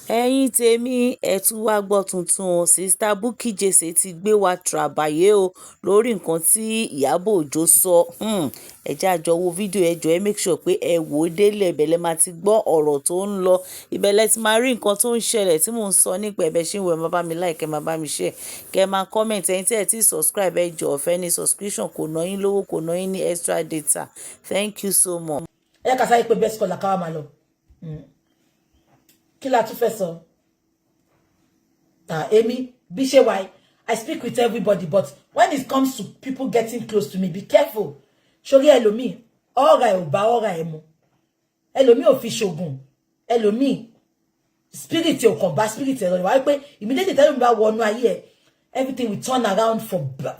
Ẹ̀yin tèmi, ẹ tún wá gbọ́ tuntun o. Sister Bukky Jesse ti gbé wa tàràbàyè o lórí nǹkan tí Ìyábọ̀ Òjó sọ. Ẹ jẹ́ a jọ wo fídíò, ẹ jọ̀ọ́, ẹ make sure pé ẹ wò ó délẹ̀. Ibẹ̀ lẹ máa ti gbọ́ ọ̀rọ̀ tó ń lọ. Ibẹ̀ lẹ ti máa rí nǹkan tó ń ṣẹlẹ̀ tí mò ń sọ nípa ẹ̀. Bẹ́ẹ̀ ṣe ń wò, ẹ máa bá mi like, ẹ máa bá mi share, kẹ máa comment. Ẹ̀yin tí ẹ ti subscribe, ẹ jọ̀ọ́, ọ̀fẹ́ ní subscription, kò ná yín lówó, kò ná yín ní extra data. Thank you so much. Ẹ ká sáré pé best caller ká wá máa lọ. Kí la tún fẹ́ sọ? Èmi bí ṣe wà, I speak with everybody, but when it comes to people getting close to me, be careful. Sórí ẹlòmíì, ọ̀rà ẹ̀ ò bá ọ̀rà ẹ̀ mu. Ẹlòmíì ò fi ṣògùn. Ẹlòmíì, spirit ò kàn bá spirit ẹ̀ lọ. Wáyé pé immediately tẹ́lòmíì bá wọnú ayé ẹ̀, everything will turn around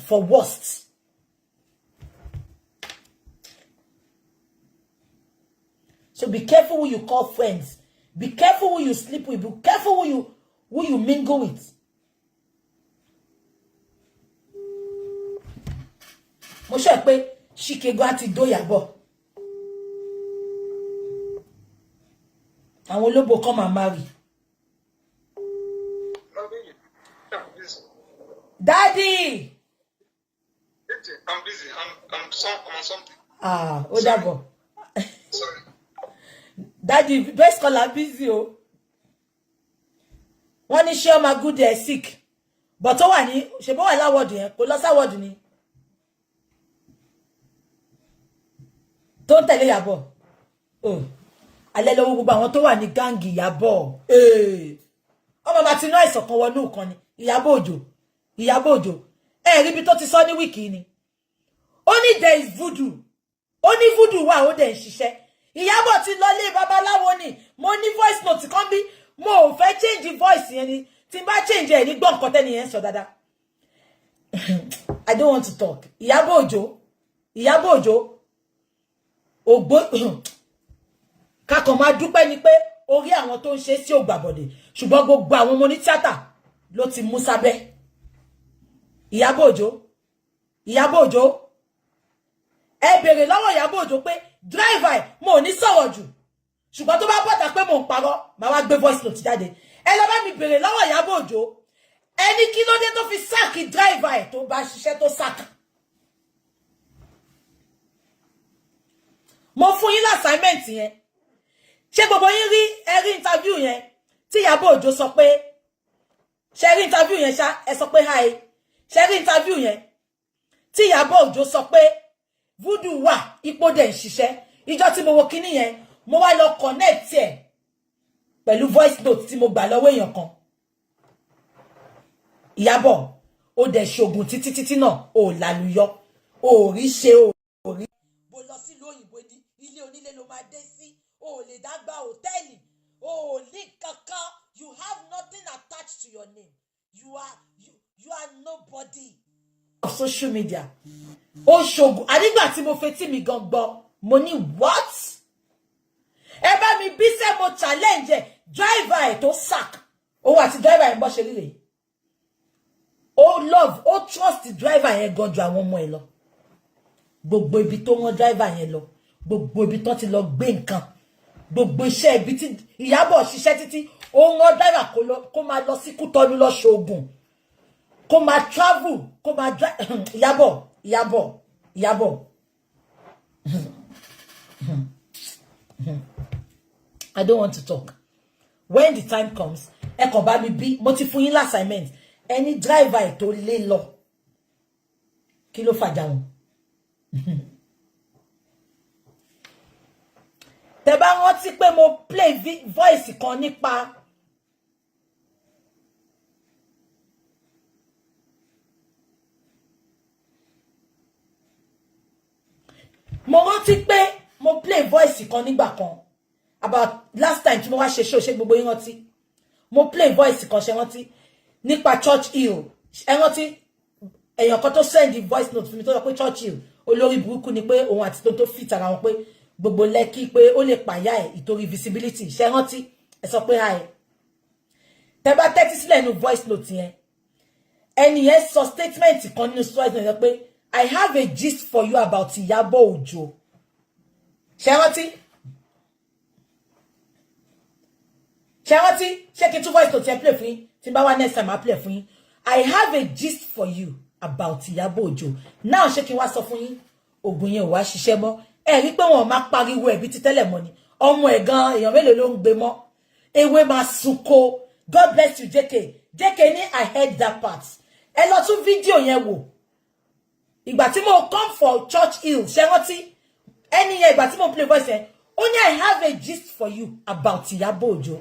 for worst. So be careful who you call friends. Be careful who you sleep with. Be careful who you mingle with. Mo ṣe pé Ṣíkego á ti dóyàbọ̀. Àwọn olóbò kan máa marry. I'm busy. Daddy! I'm busy. I'm on something. Ah, ó dàbọ̀. Sorry. Daddy, best caller busy o. Wọ́n ní ṣé ọmọ good ẹ̀ sick. But ó wà ní, ṣe bó wà láwọ̀dù yẹn, kò lọ sáwọ̀dù ni. Tó ń tẹ̀lé Ìyábọ̀. Oh, alẹ́ lọ́wọ́ gbogbo àwọn tó wà ní gang Ìyábọ̀. Ọmọ máa ti ná àìsàn kan wọnú kan ni. Ìyábọ̀ Òjó. Ìyábọ̀ Òjó. Ẹ rí ibi tó ti sọ ní week ni. Ó ní there is voodoo. Ó ní voodoo wà, ó dẹ̀ ń ṣiṣẹ́. Ìyábọ̀ ti lọ lé babaláwo ni. Mo ní voice note kan bí mo ò fẹ́ change voice yẹn ni. Tí n bá change ẹ̀ ní gbọ́ nǹkan tẹ́ni yẹn ń sọ dáadáa. I don't want to talk. Ìyábọ̀ Òjó. Ìyábọ̀ Òjó. Ògbó kakàn máa dúpẹ́ ni pé orí àwọn tó ń ṣe sí ògbàbọ̀dè, ṣùgbọ́n gbogbo àwọn ọmọ ní tíátà ló ti mú sábẹ́. Ìyábọ̀ Òjó, Ìyábọ̀ Òjó, ẹ béèrè lọ́wọ́ Ìyábọ̀ Òjó pé driver ẹ̀, mo ò ní sọ̀rọ̀ jù, ṣùgbọ́n tó bá bọ̀tà pé mò ń parọ́, màá wá gbé voice note jáde. Ẹ lọ bá mi béèrè lọ́wọ́ Ìyábọ̀ Òjó, ẹni kí ló dé tó fi sack driver ẹ̀ tó bá ṣiṣẹ́ tó sack. Mo fún yín l'assignment yẹn. Ṣé gbogbo yín rí? Ẹ rí interview yẹn tí Ìyábọ̀ Òjó sọ pé, ṣe rí interview yẹn ṣá? Ẹ sọ pé hi. Ṣe rí interview yẹn tí Ìyábọ̀ Òjó sọ pé voodoo wà, ipò dẹ̀ ń ṣiṣẹ́? Ìjọ tí mo wo kinní yẹn, mo wá lọ connect ẹ̀ pẹ̀lú voice note tí mo gbà lọ́wọ́ èèyàn kan. Ìyábọ̀, ó dẹ̀ ṣoògùn títí títí náà, ò lálùyọ, ò rí ṣe, ò rí. Bó lọ sílùú òyìnbó ní ilé onílé ló máa dé sí, o ò lè dágbà hòtẹ́ẹ̀lì, o ò ní kankan. You have nothing attached to your name. You are nobody. Of social media, ó ṣoògùn. Ànígbà tí mo fetí mi gan gbọ́, mo ní what? Ẹ bá mi bí sẹ́, mo challenge ẹ̀, driver ẹ̀ tó sack, òun àti driver yẹn bọ́ ṣe rí rèé. Ó love, ó trust driver yẹn gan ju àwọn ọmọ ẹ̀ lọ. Gbogbo ibi tó rán driver yẹn lọ, gbogbo ibi tó ti lọ gbé nǹkan, gbogbo iṣẹ́ ibi tí Ìyábọ̀ ṣiṣẹ́ títí, ó rán driver kó máa lọ sí Kútọ́nù lọ ṣoògùn, kó máa travel, kó máa drive. Ìyábọ̀, Ìyábọ̀, Ìyábọ̀, I don't want to talk. When the time comes, ẹ kàn bá mi bí. Mo ti fún yín l'assignment. Ẹni driver ẹ̀ tó lé lọ, kí ló fàjà wọn? Tẹ́ bá rántí pé mo play voice kan nípa mo rántí pé mo play voice kan nígbà kan about last time tí mo wá ṣe show. Ṣé gbogbo yín rántí? Mo play voice kan, ṣe rántí nípa Church Hill? Ẹ rántí èèyàn kan tó send voice note fún mi tó sọ pé Churchill olórí burúkú ni, pé òun àti tó fit ara wọn, pé gbogbo Lẹ́kì, pé ó lè pàyà ẹ̀ ìtorí visibility? Ṣe rántí? Ẹ sọ pé hi. Tẹ́ bá tẹ́tí sílẹ̀ nínú voice note yẹn, ẹni yẹn sọ statement kan nínú voice note yẹn pé "I have a gist for you about Ìyábọ̀ Òjó." Ṣe rántí? Ṣé rántí? Ṣé kí n tún voice note yẹn play fún yín? Tí n bá wá next time, máa play fún yín. I have a gist for you about Ìyábọ̀ Òjó now. Ṣé kí n wá sọ fún yín? Oògùn yẹn ò wá ṣiṣẹ́ mọ́. Ẹ rí pé wọn máa pariwo ẹ̀bí ti tẹ́lẹ̀ mọ́ ni. Ọmọ ẹ̀ gan, èèyàn mélòó ló ń gbé mọ́? Ewé máa sunko. God bless you, JK. JK ní I heard that part. Ẹ lọ tún fídíò yẹn wò. Ìgbà tí mo come for Church Hill, ṣe rántí ẹni yẹn? Ìgbà tí mo play voice yẹn, ó ní I have a gist for you about Ìyábọ̀ Òjó.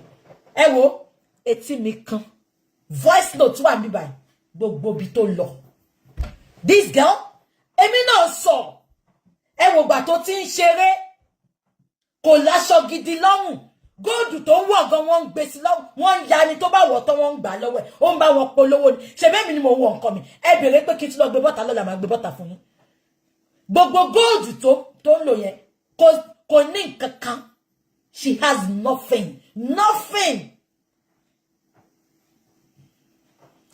Ẹ wo etí mi kan, voice note wà níbí báyìí, gbogbo ibi tó lọ. This girl, èmi náà sọ, ẹ wò gbà tó ti ń ṣeré, kò láṣọ gidi lọ́rùn. Gold tó ń wọ̀ gan, wọ́n ń gbé sí lọ́rùn, wọ́n ń ya ni. Tó bá wọ̀ tán, wọ́n ń gbà lọ́wọ́ ẹ̀, ó ń bá wọn polówó ni. Ṣe bẹ́ẹ̀ mi ni mo wọ nǹkan mi. Ẹ bèrè pé kí n tún lọ gbé bọ́tà lọ́la, máa gbé bọ́tà fún yín. Gbogbo gold tó ń lò yẹn, kò ní nǹkan kan. She has nothing, nothing.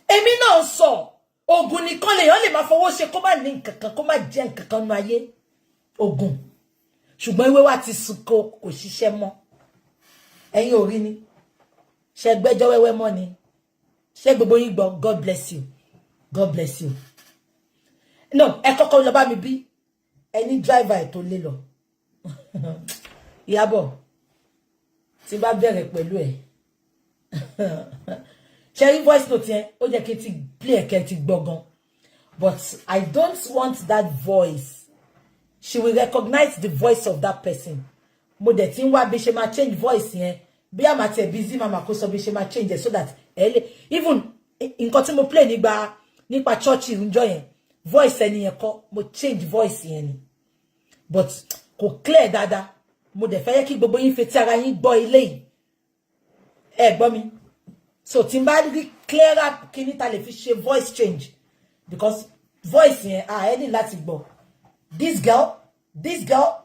Èmi náà sọ, oògùn nìkan lèèyàn lè máa fọwọ́ ṣe kó má ní nǹkan kan, kó má jẹ́ nǹkan kan nú ayé, oògùn. Ṣùgbọ́n ewé wa ti sunko, kò ṣiṣẹ́ mọ́. Ẹ̀yin ò rí ni ṣe gbẹ́jọ́ wẹ́wẹ́ mọ́ ni? Ṣé gbogbo yín gbọ́? God bless you, God bless you. No, ẹ kọ́kọ́ lọ bá mi bí ẹni driver ẹ̀ tó lé lọ. Ìyábọ̀, tí bá bẹ̀rẹ̀ pẹ̀lú ẹ̀, ṣe rí voice note yẹn, ó jẹ́ kí n ti play ẹ̀kẹ́ ti gbọ́ gan, but I don't want that voice. She will recognize the voice of that person. Mo dẹ̀ ti ń wá bí ṣe máa change voice yẹn, bí a máa tẹ̀ busy mama kó sọ bí ṣe máa change it so that ẹ lè even nǹkan tí mo play nígbà nípa church ìrúnjọ yẹn, voice ẹni yẹn kọ́, mo change voice yẹn ni, but kò clear dáadáa. Mo dẹ̀ fẹ́ yẹ kí gbogbo yín fetí ara yín gbọ́ ilé yìí. Ẹ gbọ́ mi. So tí n bá rí clearer kíní ta lè fi ṣe voice change, because voice yẹn, ah, ẹ ní láti gbọ́. This girl, this girl,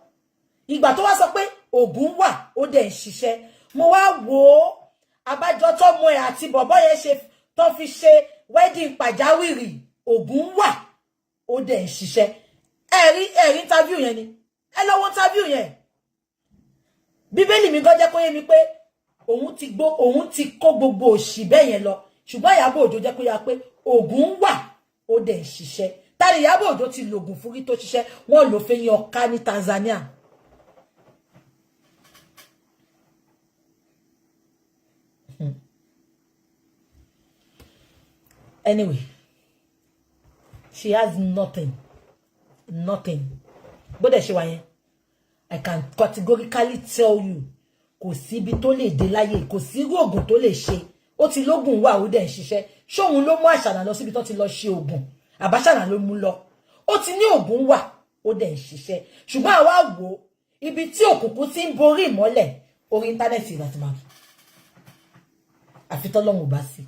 ìgbà tó wá sọ pé oògùn wà, ó dẹ̀ ń ṣiṣẹ́, mo wá wò ó, abájọ tọmọ ẹ àti bọ̀bọ́ yẹn ṣe tó fi ṣe wedding pàjáwìrì. Oògùn wà, ó dẹ̀ ń ṣiṣẹ́. Ẹ rí, ẹ rí interview yẹn ni. Ẹ lọ wo interview yẹn. Bíbélì mi gan jẹ́ kó yé mi pé òun ti gbó, òun ti kó gbogbo òṣì bẹ́ẹ̀ yẹn lọ. Ṣùgbọ́n Ìyábọ̀ Òjó jẹ́ kó yá pé oògùn wà, ó dẹ̀ ń ṣiṣẹ́. Tani Ìyábọ̀ Òjó ti lògùn fún rí tó ṣiṣẹ́? Wọ́n lò fẹ́ yan ọ̀ká ní Tanzania. Anyway, she has nothing, nothing. Bó dẹ̀ ṣe wà yẹn, I can categorically tell you, kò síbi tó lè dé láyé, kò sí irú oògùn tó lè ṣe. Ó ti lógùn wà, ó dẹ̀ ń ṣiṣẹ́. Ṣóun ló mú Àṣànà lọ síbi tó ti lọ ṣe oògùn? Àbáṣànà ló mú lọ. Ó ti ní oògùn wà, ó dẹ̀ ń ṣiṣẹ́. Ṣùgbọ́n àwa wò ó, ibi tí òkùnkùn ti ń borí ìmọ́lẹ̀, orí íńtánẹ́ẹ̀tì láti máa àfi tọ́lọ́run ò bá sí.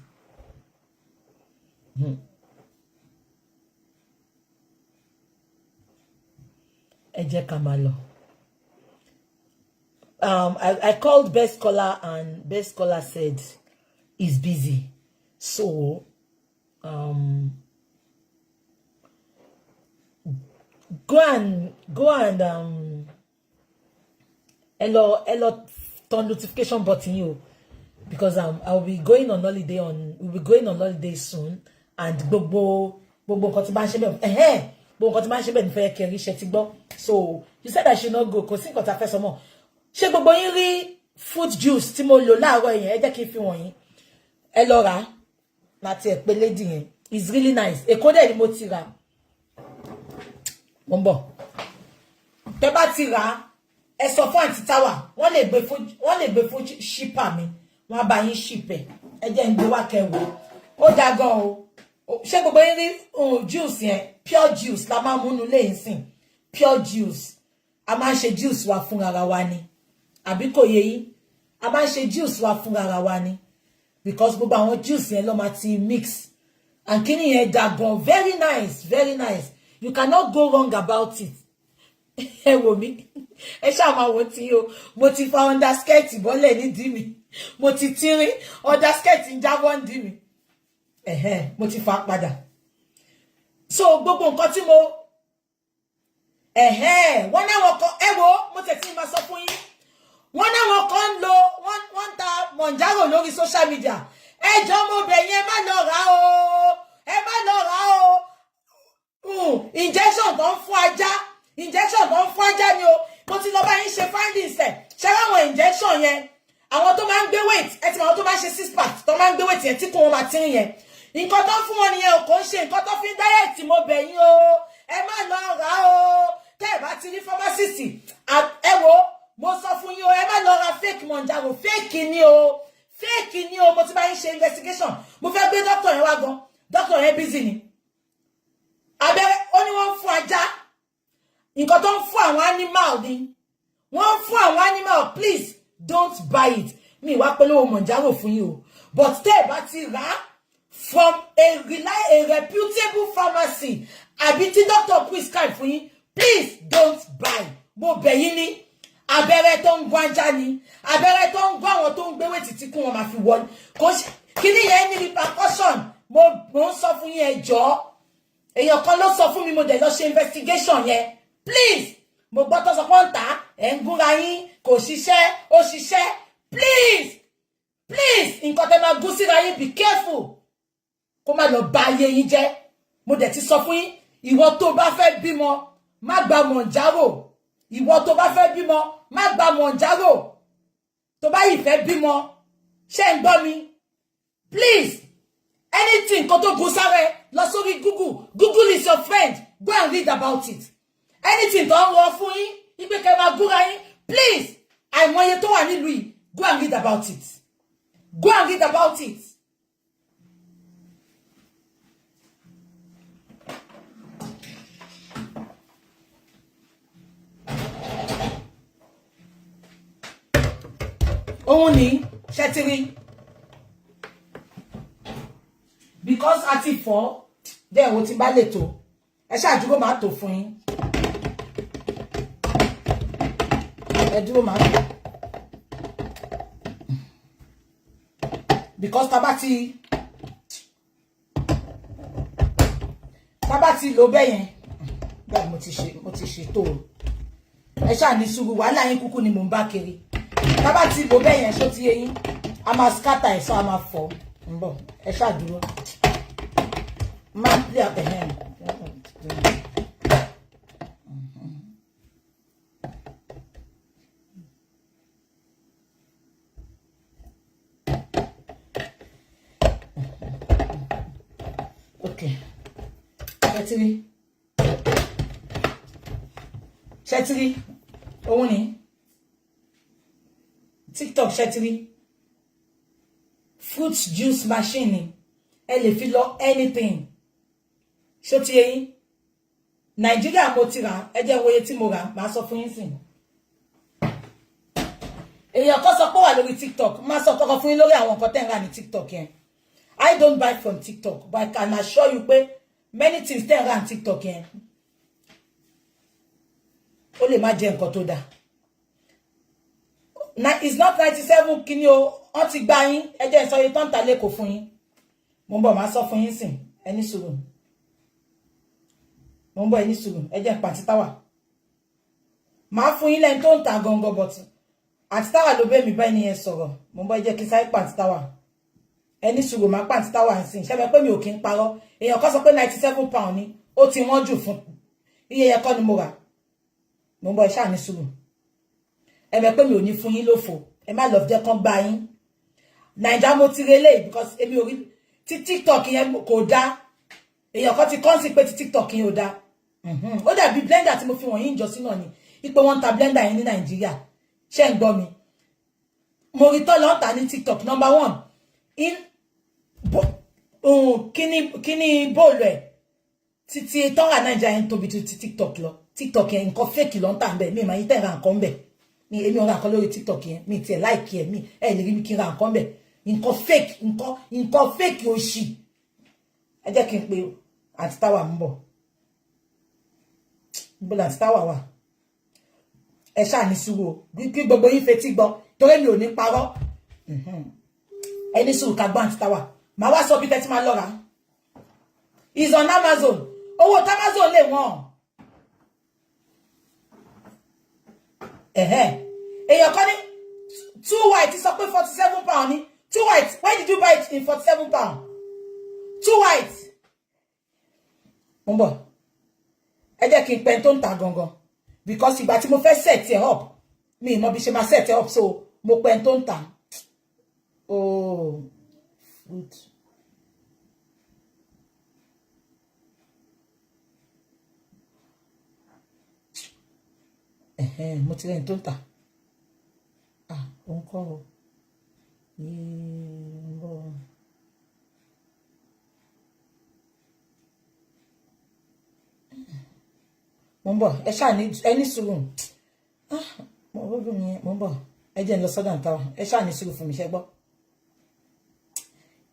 Ẹ jẹ́ ká máa lọ. I called Best Caller and Best Caller said he's busy. So, go and hello, hello, turn notification button you, because I'll be going on holiday on we'll be going on holiday soon, and gbogbo gbogbo nǹkan tí bá ń ṣe bẹ́ẹ̀, ẹ̀hẹ́n, gbogbo nǹkan tí bá ń ṣe bẹ́ẹ̀ ní fẹ́ kẹrí iṣẹ́ ti gbọ́. So you said I should not go. Kò sí nǹkan tá a fẹ́ sọ mọ́. Ṣé gbogbo yín rí fruit juice tí mo lò láàárọ̀ yẹn? Ẹ jẹ́ kí n fi wọ̀nyí. Ẹ lọ rà á láti ẹ̀ pé lady yẹn. It's really nice. Èkó dẹ̀ ni mo ti rà. Mo ń bọ̀. Tẹ́ bá ti rà á, ẹ sọ fún àǹtí táwà, wọ́n lè gbé fún shipper mi, wọ́n á bá yín ship ẹ̀. Ẹ jẹ́ ń gbé wá kẹwò. Ó dáa gan o. Ṣé gbogbo yín rí juice yẹn? Pure juice la máa múnú lẹ́yìn sìn. Pure juice, a máa ń ṣe juice wa fún ara wa ni, àbí kò yé yín? A máa ń ṣe juice wa fún ara wa ni, because gbogbo àwọn juice yẹn ló máa ti mix, and kíni yẹn dà gan. Very nice, very nice. You cannot go wrong about it. Ẹ wò mí, ẹ ṣáà máa wò tí o. Mo ti fa underskirt bọ́lẹ̀ nídìí mi, mo ti tírín, underskirt ń jábọ́ nídìí mi. Ẹ̀hẹ́n, mo ti fa padà. So gbogbo nǹkan tí mo, ẹ̀hẹ́n, wọ́n náwọn kan, ẹ wo, mo tẹ̀ tí máa sọ fún yín. Wọ́n náwọn kan ń lo, wọ́n ń ta Mounjaro lórí social media. Ẹ jọ̀ọ́, mo bẹ̀ yín, ẹ má lọ rà o, ẹ má lọ rà o. Injection tó ń fún ajá, injection tó ń fún ajá ni o. Mo ti lọ bá yín ṣe findings ẹ̀. Ṣé àwọn injection yẹn, àwọn tó máa ń gbé weight, ẹ ti mọ àwọn tó máa ń ṣe six pack, tó máa ń gbé weight yẹn, tí kò wọn máa tírín yẹn, nǹkan tó ń fún wọn nìyẹn o. Kò ń ṣe nǹkan tó fi ń diet. Mo bẹ̀ yín o, ẹ má lọ rà o. Tẹ́ ẹ bá ti rí pharmacist, ẹ wo, mo sọ fún yín o, ẹ má lọ ra fake Mounjaro. Fake ni o, fake ni o. Mo ti bá yín ṣe investigation. Mo fẹ́ gbé doctor yẹn wá gan, doctor yẹn busy ni. Abẹ́rẹ́ ó ní wọ́n ń fún ajá, nǹkan tó ń fún àwọn animal ni wọ́n ń fún àwọn animal. Please don't buy it. Mi wá polówó Mounjaro fún yín o, but tẹ́ ẹ bá ti rà á from a reputable pharmacy àbí tí doctor prescribe fún yín, please don't buy. Mo bẹ̀ yín ní. Abẹ́rẹ́ tó ń gún ajá ni, abẹ́rẹ́ tó ń gún àwọn tó ń gbé weight tí kún wọn máa fi wọlé. Kò ṣe kíní yẹn ní repercussion. Mo ń sọ fún yín, ẹ jọ̀ọ́. Èèyàn kan ló sọ fún mi, mo dẹ̀ lọ ṣe investigation yẹn. Please, mo gbọ́ tó sọ pé ń tà, ẹ̀ ń gúnra yín, kò ṣiṣẹ́, ó ṣiṣẹ́. Please, please, nǹkan tẹ́ máa gún síra yín, be careful kó má lọ bà ayé yín jẹ́. Mo dẹ̀ ti sọ fún yín, ìwọ tó bá fẹ́ bímọ, má gba Mounjaro. Ìwọ tó bá fẹ́ bímọ, má gba Mounjaro. Tó bá yìí fẹ́ bímọ, ṣé ń gbọ́ mi? Please, anything kan tó gun sáré, lọ sórí Google. Google is your friend. Go and read about it. Anything tó ń rọ fún yín ipe kẹ́ máa gúnra yín, please, àìmọye tó wà nílùú yìí, go and read about it, go and read about it. Òun ní ṣẹtiri because a ti fọ́ dẹ́ wo tí bá lè tó, ẹ ṣáà dúró, máa tó fún yín. Ẹ dúró, máa tó because tá bá ti lò bẹ́ẹ̀ yẹn bẹ́ẹ̀, mo ti ṣe tó o. Ẹ ṣáà ní sùúrù, wàhálà yín kúkú ni mò ń bá kiri. Tá bá ti lò bẹ́ẹ̀ yẹn, ṣó ti yé yín? A máa scatter ẹ̀ sọ, a máa fọ́ ń bọ̀. Ẹ ṣáà dúró, máa play àtẹ̀hẹ́n. Okay, ṣẹtiri, ṣẹtiri, òun ni TikTok. Ṣẹtiri, fruit juice machine ni. Ẹ lè fi lọ anything. Ṣó ti yé yín? Nàìjíríà mo ti rà. Ẹ jẹ́ wo iye tí mo rà, màá sọ fún yín sìn. Èèyàn kan sọ pé wà lórí TikTok. Máa sọ kọ́kọ́ fún yín lórí àwọn nǹkan tẹ́ ń rà ní TikTok yẹn. I don't buy from TikTok, but I can assure you pé many things tẹ́ ń rà ní TikTok yẹn, ó lè má jẹ́ nǹkan tó dáa. Na it's not 97 kíní o, wọ́n ti gba yín. Ẹ jẹ́ n sọ iye tó ń ta lẹ́kọ̀ọ́ fún yín. Mo ń bọ̀, máa sọ fún yín sìn. Ẹ ní sùúrù, mo ń bọ̀. Ẹ ní sùúrù, ẹ jẹ́ pàtí táwà máa fún yín lẹ́ni tó ń ta gangan, but àti táwà ló bẹ́ mi bá ẹni yẹn sọ̀rọ̀. Mo ń bọ̀, ẹ jẹ́ kí sáré pàtí táwà. Ẹ ní sùúrù, máa pàtí táwà ń sìn. Ṣẹ́mi pé mi ò kí ń parọ́? Èèyàn kan sọ pé £97 ni, ó ti wọ́n jù fún iye yẹn kọ́ ni mo rà. Mo ń bọ̀, ẹ ṣáà ní sùúrù. Ẹ mọ̀ pé mi ò ní fún yín lófo. Ẹ má lọ jẹ́ kán gbá yín. Naija mo ti relé because èmi ò rí tí TikTok yẹn kò dáa. Èèyàn kan ti kọ́ sí pé tí TikTok yẹn ò dáa. Ó dàbí blender tí mo fi wọ̀nyí ń jọ sí náà ni ipò wọ́n ń ta blender yẹn ní Nàìjíríà. Ṣé ń gbọ́ mi? Mo rí tọ́ lọ́n ta ní TikTok. Number one in kíní bóòlù ẹ̀ títí tọ́ra Nàìjíríà yẹn tóbi ju ti TikTok lọ. TikTok yẹn, nǹkan fake ló ń tà ń bẹ̀. Mi ìmọ̀ yín tẹ̀ ra nǹkan ń bẹ̀. Mi èmi ò ra nǹkan lórí TikTok yẹn. Mi tiẹ̀ like ẹ̀, mi ẹ̀ lè rí mi kí n ra nǹkan bẹ̀. Nǹkan fake, nǹkan fake òṣì. Ẹ jẹ́ kí n pe àti táwà ń bọ̀. Níbo làǹtí táwà wà? Ẹ ṣáà ní sùúrù o, kí gbogbo yín fetí gbọ́, torí mi ò ní parọ́. Ẹ ní sùúrù ká gbọ́ àǹtí táwà. Màá wá sọ bí tẹ́tí máa lọ́ra. Is on Amazon. Owó Amazon lè wọ́n. Èèyàn kan ní Two White sọ pé £47 ni. Two White, where did you buy it in £47? Two White, mo ń bọ̀. Ẹ jẹ́ kí n pẹ́ tó ń ta gangan, because ìgbà tí mo fẹ́ set ẹ̀ up, mi ì mọ bí ṣe máa set ẹ̀ up, so mo pẹ́ tó ń ta. Oh, fruit. Ẹ̀hẹ́n, mo ti rẹ́ni tó ń tà. Ah, òun kọ́ o. Yéé, ń bọ̀. Mo ń bọ̀, ẹ ṣáà ní ẹ ní sùúrù. Ah, mo rọ́bì mi, mo ń bọ̀. Ẹ jẹ́ n lọ sọ́dọ̀ Aunty Tawa. Ẹ ṣáà ní sùúrù fún mi, ṣẹ́ gbọ́.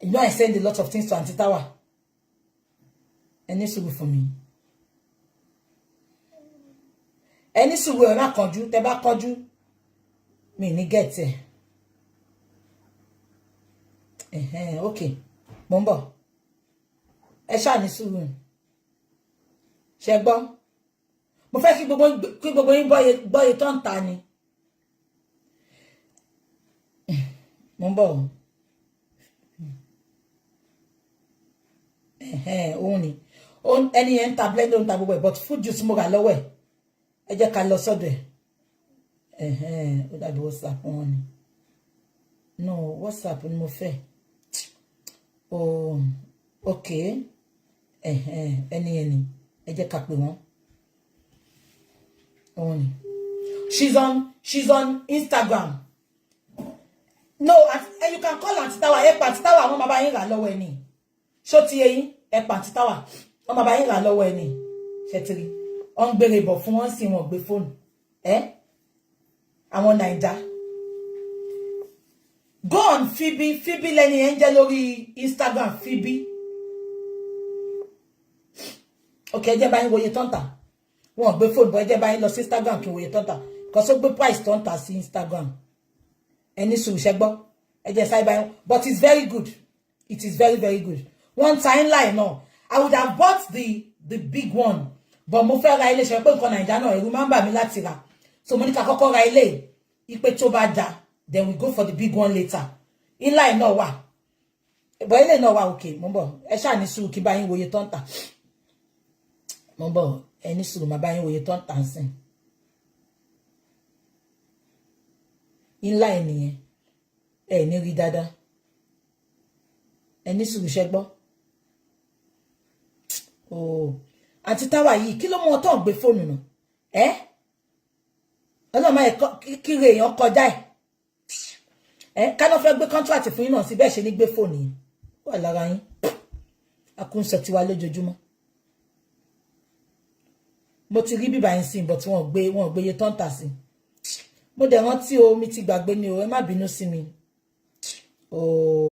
You know I send a lot of things to Aunty Tawa. Ẹ ní sùúrù fún mi. Ẹ ní sùúrù, ẹ má kánjú. Tẹ́ bá kánjú, mi ní get ẹ. Ẹ̀hẹ́n, okay, mo ń bọ̀. Ẹ ṣáà ní sùúrù. Ṣé gbọ́? Mo fẹ́ kí gbogbo yín gbọ́ye tó ń ta ni. Mo ń bọ̀ o. Ẹ̀hẹ́n, òun ni. Ẹni yẹn ń ta blender, ń ta gbogbo ẹ̀, but fruit juice mo rà lọ́wọ́ ẹ̀. Ẹ jẹ́ ká lọ sọ́dọ̀ ẹ̀. Ẹ̀hẹ́n, ó dàbí WhatsApp wọn ni. No, WhatsApp ni mo fẹ́. Oh, okay. Ẹ̀hẹ́n, ẹni yẹn ni. Ẹ jẹ́ ká pè wọ́n. Òun ni. She's on Instagram. No, and you can call Aunty Tawa. Ẹ pa Aunty Tawa, wọ́n máa bá yín rà lọ́wọ́ ẹni. Ṣó ti yé yín? Ẹ pa Aunty Tawa. Wọ́n máa bá yín rà lọ́wọ́ ẹni. Ṣé ti rí? Wọ́n ń gbére bọ̀ fún wọn sí wọn gbé fóònù. Ẹ́ àwọn Naija. Go on Phoebe, Phoebe lẹ́ni ẹ̀ ń jẹ́ lórí Instagram, Phoebe. Okay, ẹ jẹ́ bá yín wòye tó ń tà. Wọ́n gbé fóònù bọ̀, ẹ jẹ́ bá yín lọ sí Instagram kí n wòye tó ń tà. Because ó gbé price tó ń tà sí Instagram. Ẹ ní sùúrù, ṣẹ́ gbọ́. Ẹ jẹ́ sáré bá yín. But it's very good. It is very, very good. One time line náà. I would have bought the big one. But mo fẹ́ ra ilé ṣe pé nǹkan Naija náà, ẹ̀rù máa ń bà mí láti rà. So mo ní ká kọ́kọ́ ra ilé. Ipe tó bá da, then we go for the big one later. Inline náà wà. But ilé náà wà okay. Mo ń bọ̀. Ẹ ṣáà ní sùúrù kí bá yín wòye tó ń tà. Mo ń bọ̀. Ẹ ní sùúrù, màá bá yín wòye tó ń tà ń sìn. Inline nìyẹn. Ẹ ní rí dáadáa. Ẹ ní sùúrù, ṣẹ́ gbọ́. Oh, Aunty Tawa yìí, kí ló mú ọ tó ń gbé fóònù náà? Ẹ́ ọlọ́mọ ẹ̀ kíre èèyàn kọjá ẹ̀. Ẹ́ káná fẹ́ gbé contract fún yín náà sí bẹ́ẹ̀ ṣe ní gbé fóònù yìí. Wà lára yín. A kún sọ tiwa lójoojúmọ́. Mo ti rí bíbá yín sí, but wọ́n gbé iye tó ń tà sí. Mo dẹ̀ rántí o, mi ti gbàgbé ni o, ẹ má bínú sí mi. Oh.